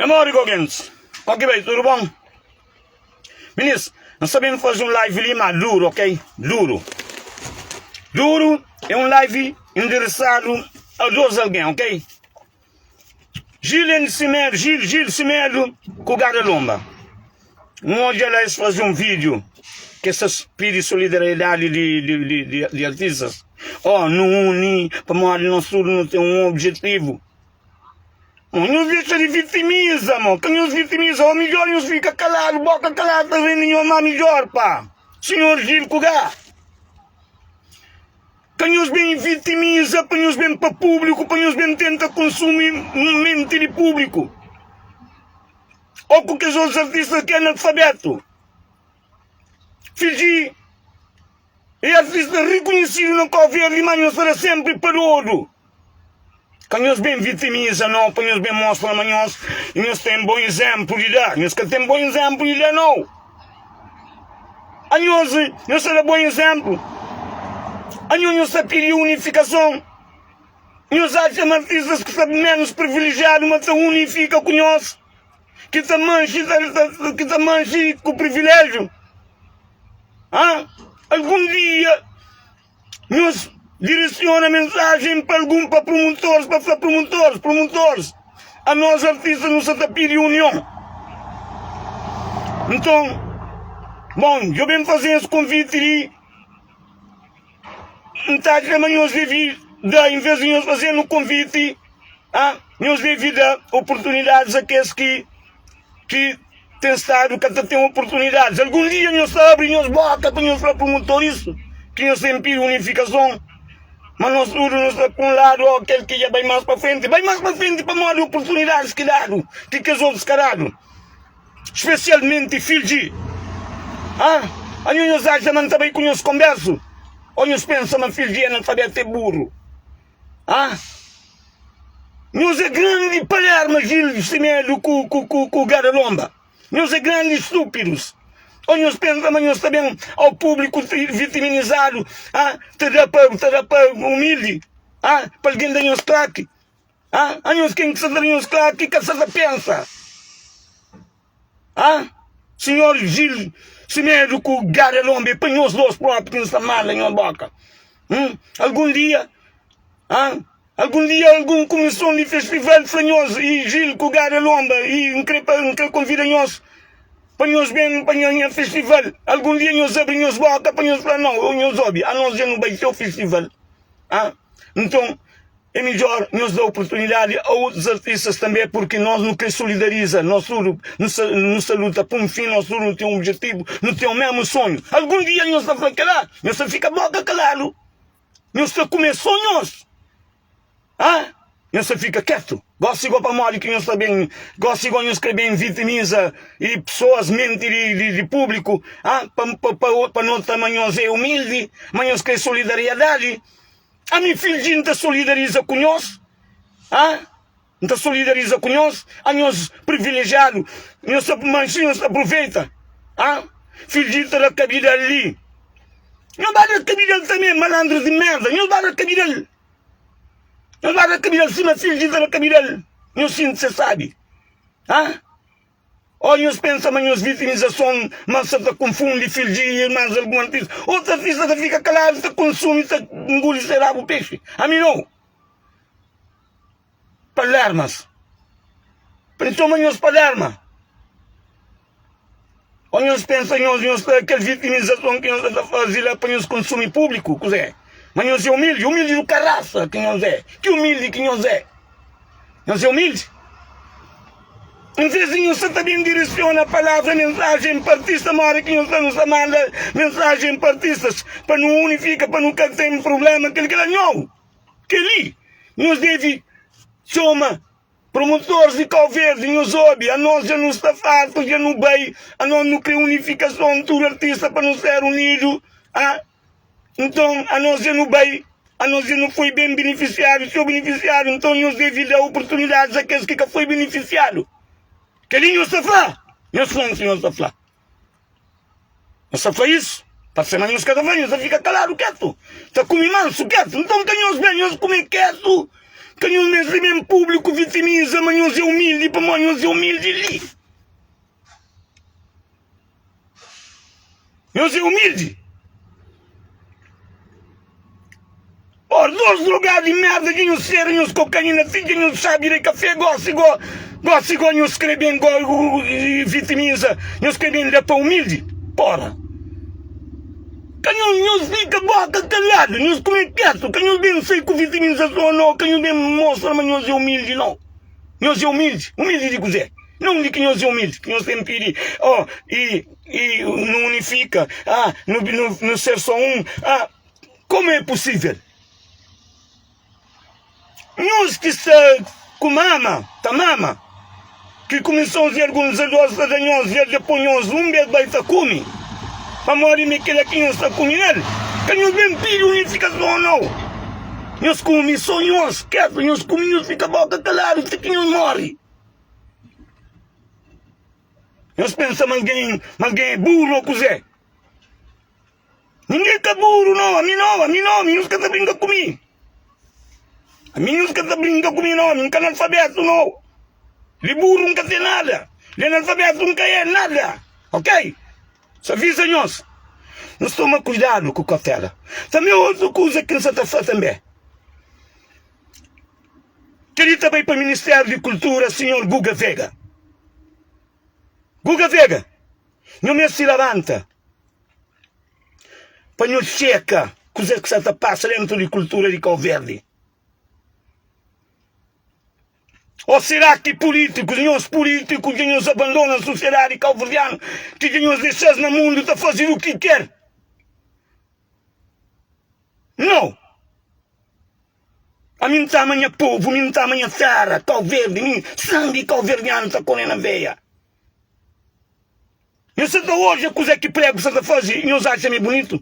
É modi go gentis? Ok bai, tudu bon? Minis, N sta ben faze un live li ma duru, ok? Duru. Duru é un live enderesadu a dos algen, ok? Gil Semedo, Gil, Gil Semedo ku Gada Lomba. N odja la es faze un vídiu ki es ta pidi solidariedadi di, di, di, di, di artistas. Oh, nu uni pamodi nos tudu nu ten un objetivu. Mo, nhos dexa di vitimiza, mo, ka nhos vitimiza, ô midjor nhos fika kaladu, boka kaladu ta rende nhos má midjor, pa. Sinhor Gil ku Gá. Ka nhos ben vitimiza, pa nhos ben pa públiku, pa nhos ben tenta konsumi menti di públiku. Ô ku kes otus artista ki é analfabetu. Fiji é artista rikonhisidu na Kau Verdi, má nhos ta da sénpri pa dodu. Ka nhos ben vitimiza no, pa nhos ben mostra ma nhos nhos ten bon izénplu di da. Nhos ka ten bon izénplu di da no. Anhos nhos ta da bon izénplu. Anhos nhos ta pidi unifikason. Nhos atxa ma artistas ki sta ménus privilejiadu ma ta unifika ku nhos ki ta manxi ki ta manxi ku priviléjiu. Ha? Algun dia. Nhos diresiona mensajen pa algun pa prumutoris pa fla prumutoris, prumutoris, anos artistas nu sa ta pidi union. Nton, bon, djo ben faze es konviti li, N ta atxa ma nhos devi da, en ves di nhos faze-nu konviti, ah, nhos devi da oportunidadis a kes ki ki ten stadu ka ta ten oportunidadis. Algun dia nhos ta abri nhos boka pa nhos fla prumutor isu, ki nhos ten pidi unifikason, ma nos tudu nu sta pa un ladu o kel ki dja bai mas pa frenti, bai mas pa frenti pamodi oportunidadis ki dadu ki kes otus ka dadu, spesialmenti Fiji. Ha? Anho nhos atxa ma N ta bai ku nhos konbersu? O nhos pensa ma Fiji é analfabetu é buru? Ha? Nhos é grandi palerma Gil Semedo ku ku ku ku Gada Lomba. Nhos é grandi estúpidos. Ou nhos pensa ma nhos ta ben ao público vitiminizadu, ah, ta da pa ta da pa humildi, ah, pa alguém da nhos claque. Ah, a nhos ken ki sa ta da nhos claque ka sa ta pensa. Ah, senhor Gil Semedo ku Gada Lomba é pa nhos dos própi ki nhos ta manda nhos boka. Hum, algum dia, ah, Algun dia algun kumison di festival fla nhos i Gil ku Gada Lomba i N kre pa N kre konvida nhos pa nhos ben pa nha nha festival. Algun dia nhos abri nhos boka pa nhos fla nau ô nhos obi anos dja nu bai txeu festival. Ah nton é midjor nhos da oportunidadi a otus artistas tanbe purki nos nu kre solidariza nos tudu nu sta nu sta luta pa un fin nos tudu nu ten un objetivu nu ten mesmu sonhu. Algun dia nhos ta fla kela nhos ta fika boka kaladu. Nhos ta kume so nhos? Ha? Nhos ta fika ketu? Gosi go pamodi ki nhos ta ben gosi go nhos kre ben vitimiza i pesoas menti di, di, di publiku ha? Pa, pa, pa, pa nota ma nhos é umildi, ma nhos kre solidariedadi? Ami fidju N ta solidariza ku nhos? Ha? N ta solidariza ku nhos, anhos privilejiadu, nhos ta manxi, nhos ta aproveita. Ha? Fidju ta da kabidal li. Nhos ba da kabidal tanbe, malandrus di merda. Nhos ba da kabidal. Nhos ba da kabidal sima fidju ta da kabidal. Nhos sinti se sabi. Ha? Ô nhos pensa ma nhos vitimizason ma sa ta konfundi fidju i mas algun artista. Otu artista ta fika kaladu, ta konsumi, ta nguli se rabu pexi. Ami nau. Palermas. Pa N txoma nhos palerma. Ô nhos pensa nhos nhos ta kel vitimizason ki nhos ta faze la pa nhos konsumi públiku kuzê? Ma nhos é umildi? Umildi du karasa ki nhos é. Ki umildi ki nhos é? Nhos é umildi? N vez di nhos sa ta ben diresiona palavra mensajen pa artista ma ora ki nhos ta nu sta manda mensajen pa artistas pa nu unifika pa nu ka ten prublema kel kila nau. Kel-li, nhos debe txoma promotores di Kau Verdi, nhos obi, anos dja nu sta fartu, dja nu bai, anos nu kre unifikason, tudu artista pa nu ser unidu, ah, nton anos dja nu bai, anos dja nu foi ben benefisiadu, txeu benefisiadu, nton nhos debe da oportunidadis a kes ki ka foi benefisiadu. Kel-li nhos ta fla? Nhos fla-m si nhos ta fla. Nhos ta fla isu pa se ma nhos ka ta fla, nhos ta fika kaladu ketu, ta kume mansu ketu. Nton ka nhos ben, nhos kume ketu. Ka nhos meste ben públiku vitimiza ma nhos é umildi pamodi nhos é umildi li. Nhos é umildi. Ora, dos drogadu di merda dja nhos sera nhos kokaina ti dja nhos sabi de kafé gosi go gosi go nhos kre ben go vitimiza nhos kre ben da pa umildi pora ka nhos nhos fika boka kaladu nhos kume ketu ka nhos ben sai ku vitimizason no ka nhos ben mostra ma nhos é umildi no nhos é umildi umildi di kuzé na undi ki nhos é umildi ki nhos ten pidi oh i i nu unifika ah nu nu nu ser só un ah Como é possível? Nhos ki sta ku mama, ta mama, ki kumisons di organizadores ta da nhos dja dja poi nhos un bes bai ta kume, pamodi mi kila ki nhos ta kume nel, ka nhos ben pidi unifikason nau. Nhos kume so nhos, ketu nhos kume nhos fika boka kaladu ti ki nhos mori. Nhos pensa ma algen, ma algen é buru o kuzé? Ninguém ka buru no, ami no, ami no, ami nhos ka ta brinka ku mi. Ami nhos ka ta brinka ku mi no, ami n ka analfabetu no. Li buru n ka ten nada, li analfabetu n ka é nada, ok? Sa avisa nhos, nhos toma kuidadu ku kautela. Tanbe otu kuza ki n sa ta fla tanbe, kel-li ta bai pa Ministériu di Kultura, sinhor Guga Vega. Guga Vega, nho meste labanta. Pa nho txeka kuzê ki sa ta pasa dentu di kultura di Kauverdi. Ô será ki pulítikus, nhos pulítikus dja nhos abandona susiedadi kauverdianu ki dja nhos dexa-s na mundu ta faze du ki ker? Nau! Ami N ta ama nha povu, mi N ta ama nha téra, Kauverdi, mi sangi kauverdianu ta kore na veia. Nhos sa ta odja kuzé ki pregu sa ta faze nhos atxa mi bunitu?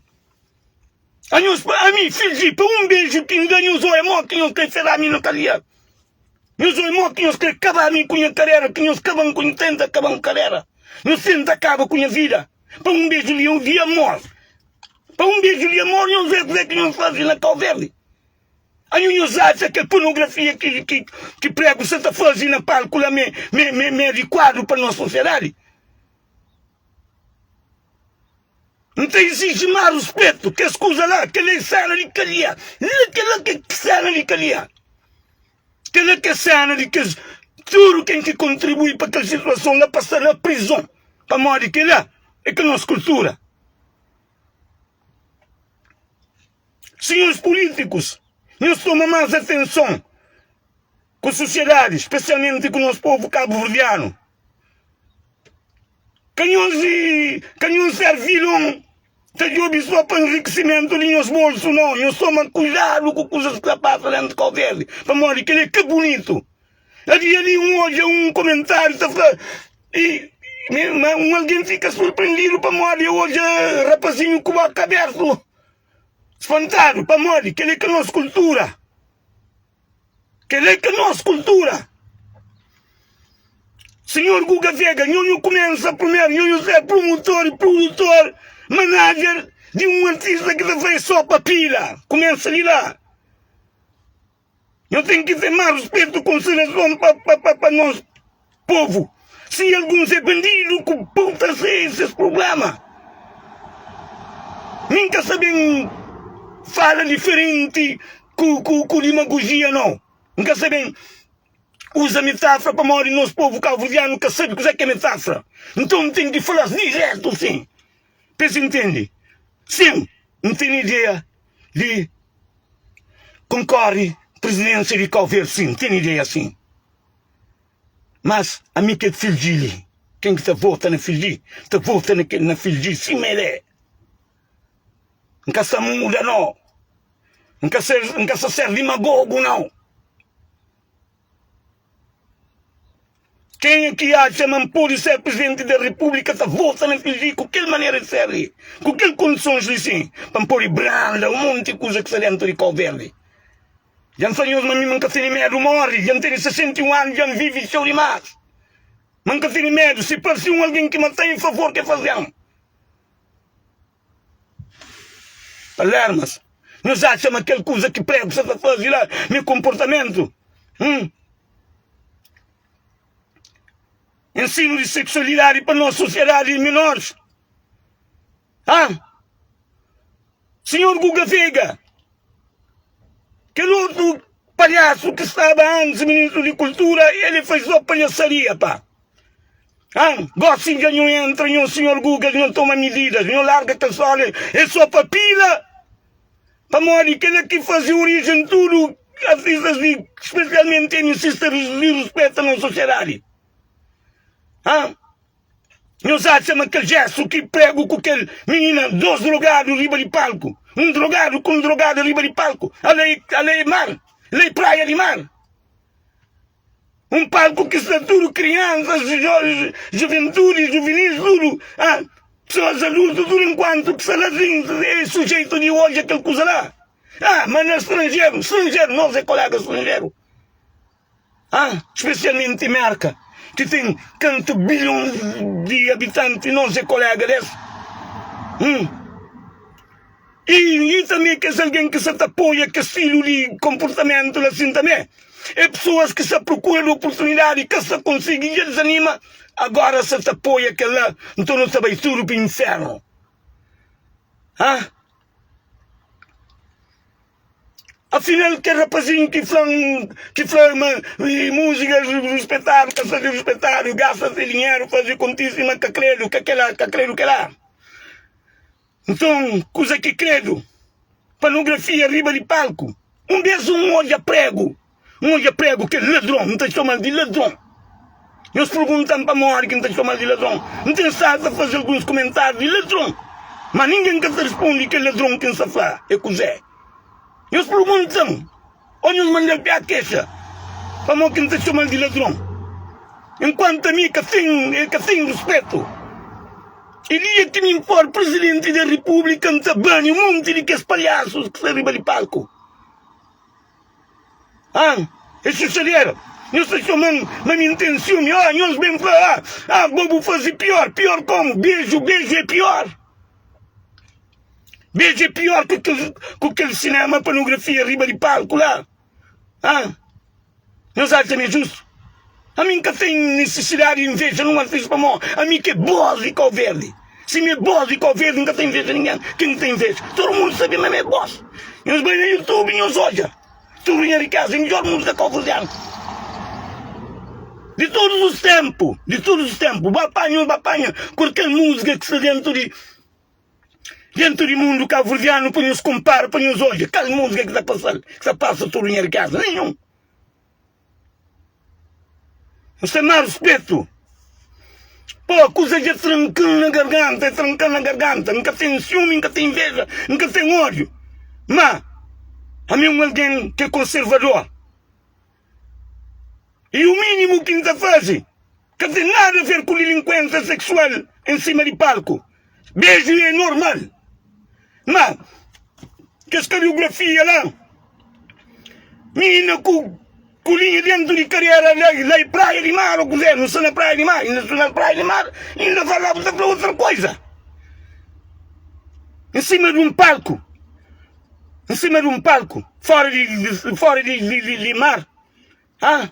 Anhos pa ami, fidji, pa un beju ki N da nhos oia mo ki nhos kre fera mi na kadia. Nhos oia mo ki nhos kre kaba mi ku nha karera, ki nhos kaba-m ku tenta kaba-m ku karera. Nhos tenta kaba ku nha vida pa un beju di di amor. Pa un beju di amor nhos vê kuzé ki nhos faze na Kau Verdi. Anho nhos atxa kel pornografia ki ki ki pregu sa ta faze na palku la me me me me adikuadu pa nos sosiedadi? N ta iziji más ruspetu. Kes kuza la, kel-la é sena di kadia. La kel-la ki é sena di kadia. Kel-la ki é sena di kes tudu ken ki kontribui pa kel situason la pa sta na prizon. Pamodi kel-la é ka nos kultura. Sinhores pulítikus, nhos toma más atenson ku sosiedadi, spesialmenti ku nos povu kabuverdianu. Ka nhos ka nhos ser vilon ta djobe so pa enrikisimentu di nhos bolsu, nau. Nhos toma kuidadu ku kuzas ki ta pasa dentu di Kau Verdi, pamodi kel-li é ka bunitu. Havia li un odja un komentáriu ta fla i ma un algen fika surprendidu pamodi e odja rapazinhu ku boka abertu, spantadu pamodi kel-li é ka nos kultura. Kel-li é ka nos kultura. Sinhor Guga Vega, nho nhu kumensa primeru, nho nhu ser promotor i produtor, manager di un artista ki ta fai só pa pila. Kumensa di la. Nho ten ki ten más ruspetu i konsiderason pa, pa, pa, pa nos povu. Si alguns é bandidu ku puta se ses problema. Mi N ka sa ben fala diferenti ku, ku, ku dimagojia nau. N ka sa ben uza metafra pamodi nos povu kabuverdianu ka sabe kuzé ki é metafra. Nton N ten ki fala-s diretu sin, pa es intende. Sin, N ten ideia di konkore prizidensia di Kauverdi, sin, N ten ideia sin. Mas ami ki é fidji li, ken ki ta vota na fidji, ta vota na kel na fidji sima el é. N ka sta muda no, N ka ser, N ka sta ser dimagogu nau. Kenha ki atxa ma N pode ser prizidenti di repúblika ta vota na fidji ku kel manera di ser li, ku kel kondisons li sin, pa N pode branda un monti kuza ki sta dentu di Kau Verdi. Dja N fla nhos ma mi N ka tene medu móre, dja N tene 61 anu, dja N vive txeu dimás. Ma N ka tene medu, si parse un algen ki mata-m, en favor ke faze-m. Palermas, nhos atxa ma kel kuza ki pregu sa ta faze la, mi konportamentu? Hum? Ensinu di seksualidadi pa nos sosiedadi di minoris. Ah! Sinhor Guga Veiga, kel otu palhasu ki staba antis ministru di kultura, el faz só palhasaria, pá. Ah, gosi dja nhu entra, nhu sinhor Guga, nhu toma mididas, nhu larga kel sóla, é só pa pila. Pamodi kel-la ki faze orijen tudu artistas di, spesialmenti MCs ta disrespeta nos sosiedadi. Ah! Nhos atxa ma kel jestu ki pregu ku kel minina, dos drogadu riba di palku, un drogadu ku un drogada riba di palku, ala e, ala e mar, la e praia di mar. Un palku ki sta tudu kriansas, jo, juventudi, juvenis, tudu, ah, pesoas adultu, tudu enkuantu ki sta la sin, e sujeitu di odja kel kuza la. Ah, ma na stranjeru, stranjeru, nos e kolega stranjeru. Ah, spesialmenti Merka, ki ten kantu bilhons di abitanti, nos é kolega des. Hum. I, i tanbe kes algen ki sa ta apoia kes stilu di konportamentu la sin tanbe. É pesoas ki sa prokura di oportunidadi, ka sa konsigi, dja dizanima, agora sa ta apoia kel-la, nton nu ta bai tudu pa infernu. Ah. Afinal kel rapazinhu ki fla-m ki fla ma múzika ruspetadu ka sta ruspetadu gasta se dinheru faze kontise ma ka kredu ka kela ka kredu kela nton kuza ki kredu panografia riba di palku un bes un odja pregu Un odja pregu kel ladron, N ta txoma-l di ladron. Nhos pergunta-m pamodi ki N ta txoma-l di ladron. N ten stadu ta faze alguns kumentáriu di ladron, má ningen ka ta responde kel ladron ki N sta fla é kuzê. Nhos pergunta-m ô nhos manda-l pia kexa pamodi ki N ta txoma-l di ladron, enkuantu ami ka ten, el ka ten ruspetu. I dia ki mi N for prizidenti di repúblika, N ta bani un monti di kes palhasus ki sta riba di palku. Ah, é xuxadera. Nhos ta txoma-m ma mi N ten siumi. Ah, nhos ben fla, ah, ah, bo bu faze pior. Pior komu? Beju, beju é pior. Beju é pior ku kel, ku kel sinema panografia riba di palku la. Ah, nhos atxa ma é justu? Ami N ka ten nisisidadi di inveja nun artista pamodi ami ki é bós di Kau Verdi. Si mi é bós di Kau Verdi N ka ta inveja ningen. Ken ki ta inveja? Tudu mundu sabe ma mi é bós. Nhos bai na YouTube nhos odja tudu nha rikeza é midjor múzika kauverdianu di todos os tempu, di todos os tempu. Ba panha, ba panha kualker múzika ki sta dentu di dentu di mundu kauverdianu pa nhos konpara, pa nhos odja kal múzika ki ta pasal, ki ta pasa tudu nha rikeza. Ninhun. N sta má ruspetu. Pô, kuza dja tranka-m na garganta, tranka-m na garganta. N ka ten siumi, N ka ten inveja, N ka ten ódiu. Má, ami é un algen ki é konservador. I u mínimu ki N ta faze ka ten nada a ver ku dilinkuénsia seksual en sima di palku. Beju é normal. Má, kes kariografia la, minina ku ku linha dentu di karera la, la é praia di mar ô kuzê? Nu sta na praia di mar, inda sta na praia di mar, inda va la bu ta fla otra koza. Em sima di un palku, em sima di un palku, fora di, fora di, di, di, di mar, ah,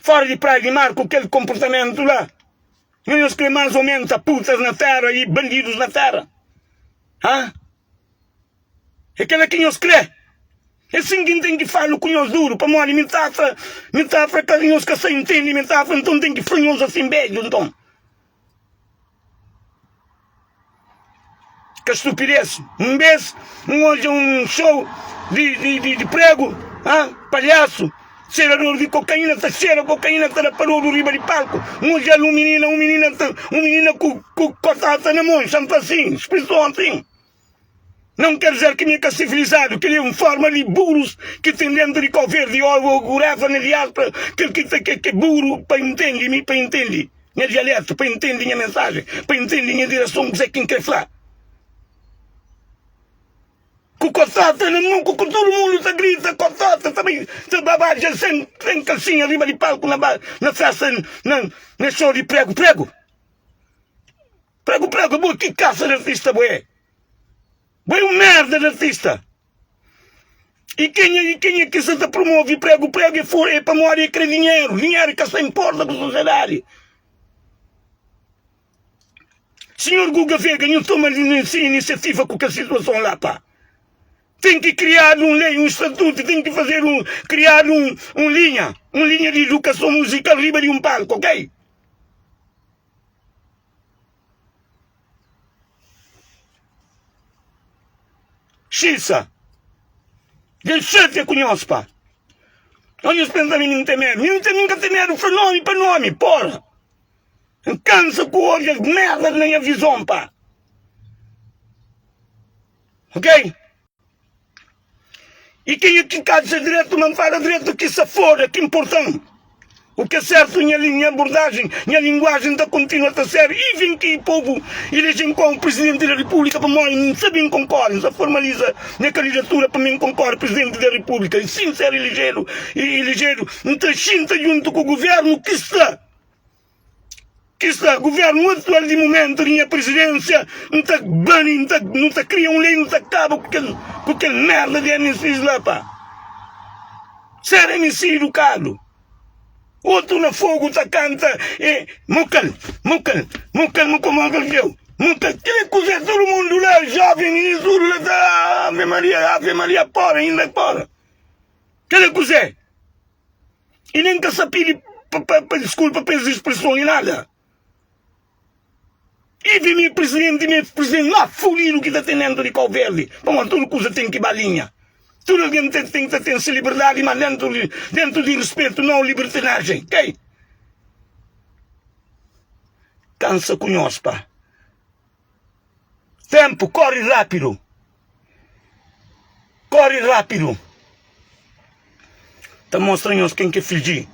fora di praia di mar ku kel konportamentu la. Nho nhos kre más omenta putas na tera i bandidus na tera? Ha? É kela ki nhos kre? É sin ki N ten ki fala ku nhos duru, pamodi mi ta fla, mi ta fla ka nhos ka sa intende, mi ta fla, nton N ten ki fla nhos asin bedju, nton. Ka stupidez. Un bes N odja un show di di di di pregu, ha, palhasu, cheirador di kokaina ta chera kokaina ta da parodu riba di palku. N odja-l un minina, un minina ta, un minina ku ku kotata na mon, xa N fla sin, spreson asin. Não quer dizer ki mi é ka sivilizadu, kel-li é un forma di burus ki ten dentu di Kau Verdi, ô gureza na diáspora, kel ki ta ke ke buru pa intendi mi, pa intendi nha dialetu, pa intendi nha mensajen, pa intendi nha direson, kuzê ki N kre fla. Ku kotota na mon, ku tudu mundu ta grita kotota, ta bai ta babadja sen sen kalsinha riba di palku na ba na festa na na show di pregu pregu. Pregu pregu bo ki kasa di artista bo é? Bo é un merda di artista. I kenha i kenha ki sa ta promove pregu pregu é for é pamodi é kre dinheru dinheru ka sta inporta ku sosiedadi. Sinhor Guga Vega nhu toma inisiativa ku kel situason la pa. Ten ki kriadu un lei, un statutu, ten ki fazedu un, kriadu un, un linha, un linha di idukason muzikal riba di un palku, ok? Xisa, dja xatia ku nhos, pa. Ô nhos pensa mi N ten medu? Mi N ten, mi N ka ten medu, fla nomi pa nomi, pora. N kansa ku odja es merda na nha vizon, pa. Ok? E kenha ki ka dja dretu ma N fala dretu ki sa foda ki nportan. U ke sertu nha nha abordajen, nha linguajen ta kontinua ta ser even ki povu ilejen komu presidenti da repúblika pamodi N sabe N konkori, N sa formaliza nha kandidatura pa mi N konkori presidenti da repúblika i sin ser ilejedu ilejedu N ta xinta djuntu ku guvernu ki sta Ki sta guvernu atual di mumentu di nha prizidensia, N ta bani, N ta, nu ta kria un lei, nu ta kaba ku kel, ku kel merda di MCs la pa ser MC idukadu. Otu na fogu ta kanta e mukal, mukal, mukal, mukal, mukal deu, mukal. Kila é kuzé tudu mundu la, joven, mininu tudu la ta ave maria, ave maria, pora inda pora. Kila é kuzé. I nen ka sa pidi pa diskulpa pa es ispreson i nada. I di mi presidenti, mi presidenti más fudidu ki ta ten dentu di Kau Verdi, pamodi tudu kuza ten ki ba linha. Tudu algen ten ten ta ten se liberdadi, ma dentu di dentu di rispetu, nau libertinajen. Kei? Kansa ku nhos pa. Tempu kori rapidu. Kori rapidu. Ta mostra nhos ken ki é fidji.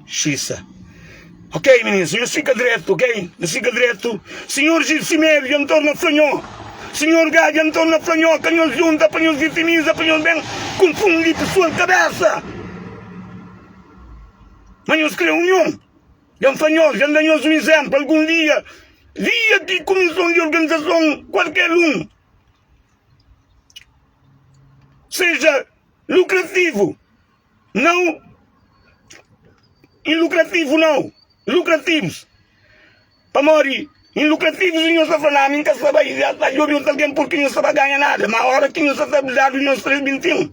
Xisa. Ok, minis, nhos fika dretu, ok? Nhos fika dretu. Sinhor Gilcimério dja N torna fla nho. Sinhor Gá dja N torna fla nho ka nhos junta pa nhos vitimiza, pa nhos ben konfundi pesoal kabesa. Ma nhos kre union. Dja N fla nhos, dja N da nhos un izénplu, algun dia, dia ki kumison di organizason kualker un seja lukrativu, nau inlukrativu nau, lukrativus, pamodi inlukrativus nhos ta fla, na ami N ka sta bai, ja ta djobe otu algen purki nhos sta ba ganha nada, ma ora ki nhos sta ta dadu nhos 3 bintin,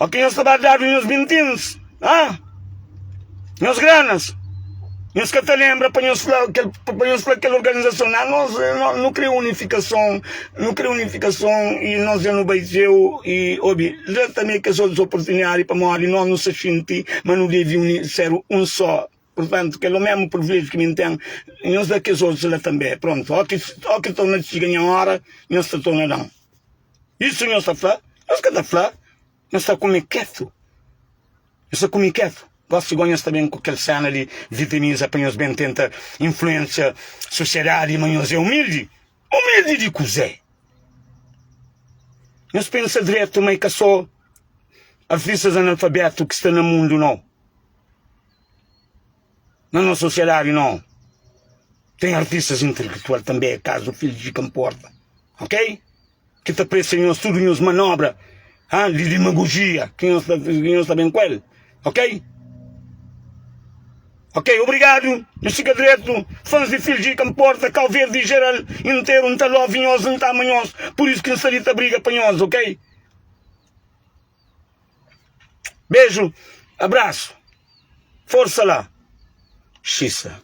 ora ki nhos sta ba dadu nhos bintins, ah! Nhos granas, nhos ka ta lenbra pa nhos fla kel pa nhos fla kel organizason na nos nu kre unifikason nu kre unifikason i nos dja nu bai txeu i obi la tanbe kes otus oportunidadi pamodi nos nu sta xinti ma nu devi uni ser un só purtantu kel omesmu privilejiu ki mi N ten nhos da kes otus la tanbe prontu oki oki torna txiga nha ora nhos ta torna dan isu nhos ta fla nhos ka ta fla nhos ta kume ketu. Nhos ta kume ketu. Gosi go nhos ta ben ku kel sena di vitimiza pa nhos ben tenta influensia sosiedadi ma nhos é umildi. Umildi di kuzê? Nhos pensa dretu ma é ka so artistas analfabetu ki sta na mundu nau. Na nos sosiedadi nau. Ten artistas intelektual tanbe, kazu fidju di kanporta. Ok? Ki ta presia nhos tudu nhos manobra ha di dimagojia ki nhos ta ki nhos ta ben ku el ok ok obrigadu nhos fika dretu fans di Fiji ka nporta Kau Verdi jeral interu nta love nhos nta ama nhos pur isu ki nsta li ta briga pa nhos ok beju abrasu forsa la xisa.